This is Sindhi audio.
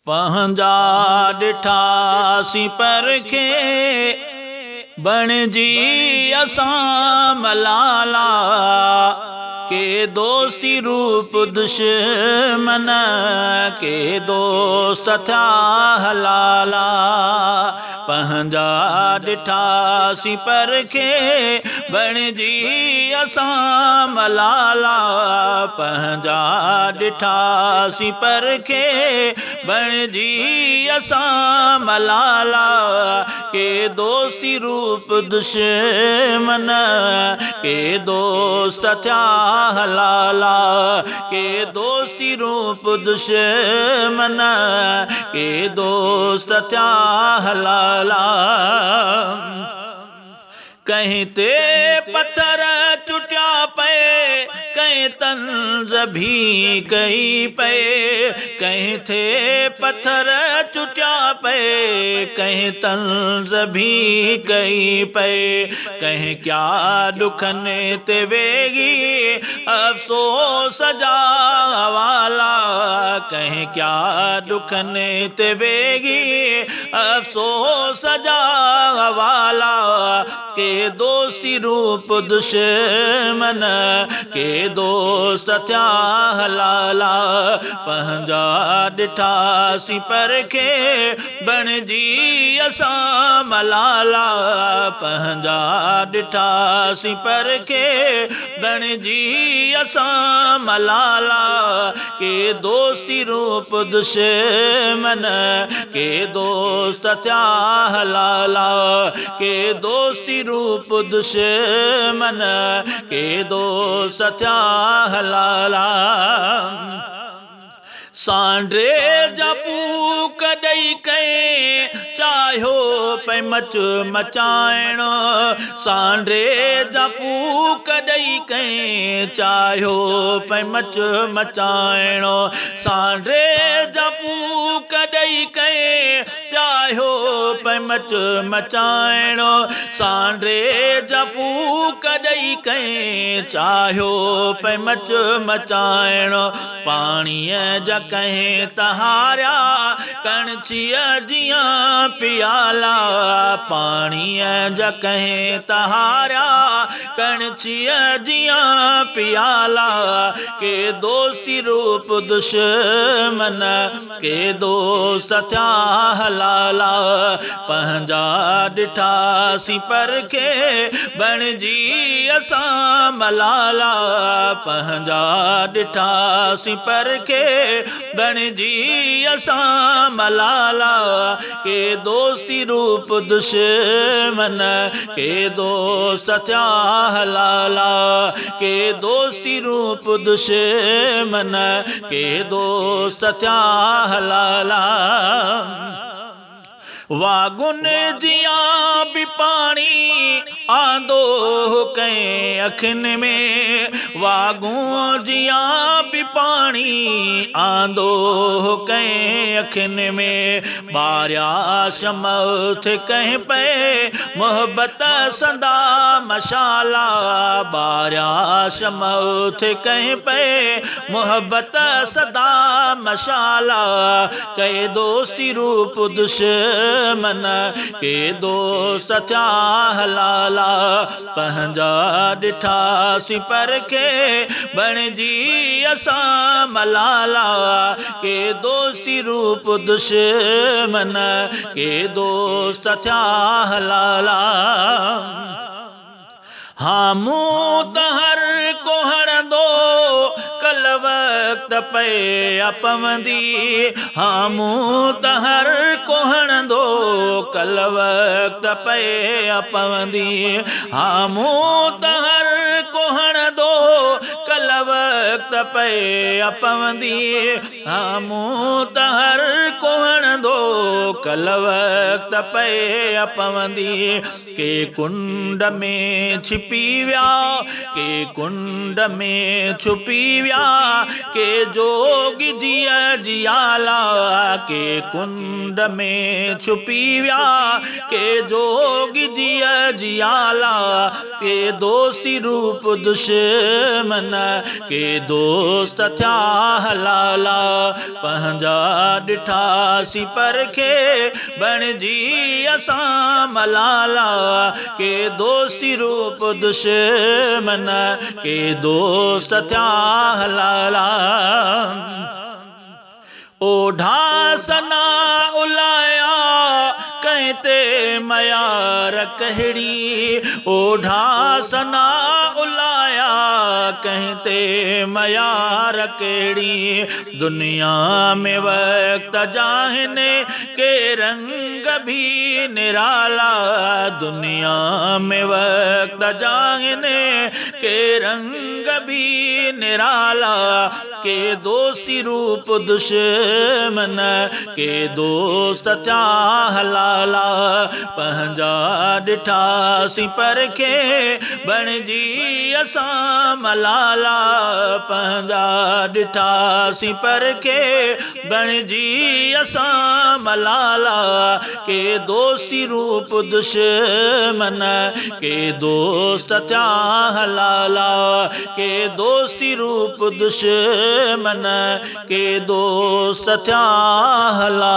پنهنجا ڏٺاسين پرکي، بڻجي اسان ملالا. ڪي دوستي روپ دشمن، ڪي دوست ٿيا حلالا. پنهنجا ڏٺاسين پرکي، بڻجي اسان ملالا. پنهنجا ڏٺاسين پرکي، بڻجي اسان ملالا. ڪي دوستي روپ دشمن، ڪي دوست ٿيا حلالا. ڪي دوستي روپ دشمن، ڪي دوست ٿيا حلالا. ڪنهن تي پٿر چٽيا پئي، ڪنهن طنز ڀي ڪئي پئي. ڪنهن تي پٿر چٽيا پئي، ڪنهن طنز ڀي ڪئي پئي. ڪنهن ڪيا ڏکن تي ويهي افسوس جا حوالا. ڪنهن ڪيا ڏکن تي ويهي افسوس جا حوالا. ڪي دوستي روپ دشمن، ڪي دوست ٿيا حلالا. پنهنجا ڏٺاسين پرکي، بڻجي اسان ملالا. پنهنجا ڏٺاسين پرکي، بڻجي اسان ملالا. ڪي دوستي روپ دشمن، ڪي دوست ٿيا حلالا. ڪي دوستي روپ دشمن، ڪي دوست ٿيا حلالا. سانڊي جا ڦوڪ ڏئي ڪنهن چاهيو پئي مچ مچائڻ. سانڊي جا ڦوڪ ڏئي ڪنهن چاهيو پئي مچ مچائڻ. سانڊي جا ڦوڪ ڏئي ڪنهن چاهيو پئي مچ مچائڻ. سانڊي جا ڦوڪ ڏئي ڪنهن چاهيو پئي مچ مچائڻ. پاڻيء جا ڪنهن تهاريا، ڪڻڇيء جيان پيالا. پاڻيء جا ڪنهن تهاريا، ڪڻڇيء جيان پيالا. ڪي دوستي روپ دشمن، ڪي دوست ٿيا حلالا. پنهنجا ڏٺاسين پرکي، بڻجي اسان ملالا. پنهنجا ڏٺاسين پرکي، بڻجي اسان ملالا. ڪي دوستي روپ دشمن، ڪي دوست ٿيا حلالا. ڪي دوستي روپ دشمن، ڪي دوست ٿيا حلالا. واڳن جيان به پاڻي آندو ڪنهن اکين ۾. واڳون جيان به پاڻي آندو ڪنهن اکين ۾. ٻاريا شمع ٿي ڪنهن پئي محبت سندا مشالا. ٻاريا شمع ٿي ڪنهن پئي محبت سدا مشالا. ڪي دوستي روپ دشمن، ڪي دوست ٿيا حلالا. پنهنجا ڏٺاسين پرکي، بڻجي اسان ملالا. ڪي دوستي روپ دشمن، ڪي دوست ٿيا حلالا. ها مون ته هر ڪو هڻندو، ڪل وقت پئي پوندي. ها مون ته هر ڪو هڻندو، ڪل وقت پئي پوندي. ها مون ته هر ڪو هڻندو، ڪل وقت پئي پوندي. ها مون ته هر ڪو هڻندو، ڪل وقت پئي پوندي. ڪي ڪنڊ ۾ ڇپي ويا، ڪي ڪنڊ ۾ ڇپي ويا، ڪي جوڳي جيء جيالا. ڪي ڪنڊ ۾ ڇپي ويا، ڪي جوڳي جيء جيالا، ڪي دوستي روپ دشمن، ڪي دوست ٿيا حلالا. پنهنجا ڏٺاسين پرکي، بڻجي اسان ملالا، ڪي دوستي روپ دشمن، ڪي دوست ٿيا حلالا. اوڍا ثنا الايا، ڪنهن تي ميار ڪهڙي؟ اوڍا ثنا الايا، ڪنهن تي ميار ڪهڙي؟ دنيا ۾ وقت جاهن ڪي رنگ ڀي نرالا، دنيا ۾ وقت جاهن ڪي رنگ ڀي نرالا، ڪي دوستي روپ دشمن، ڪي دوست ٿيا حلالا. پنهنجا ڏٺاسين پرکي، بڻجي اسان ملالا، پنهنجا ڏٺاسين پرکي، بڻجي اسان ملالا، ڪي دوستي روپ دشمن، ڪي دوست ٿيا حلالا، ڪي دوستي روپ دشمن، ڪي دوست ٿيا حلالا.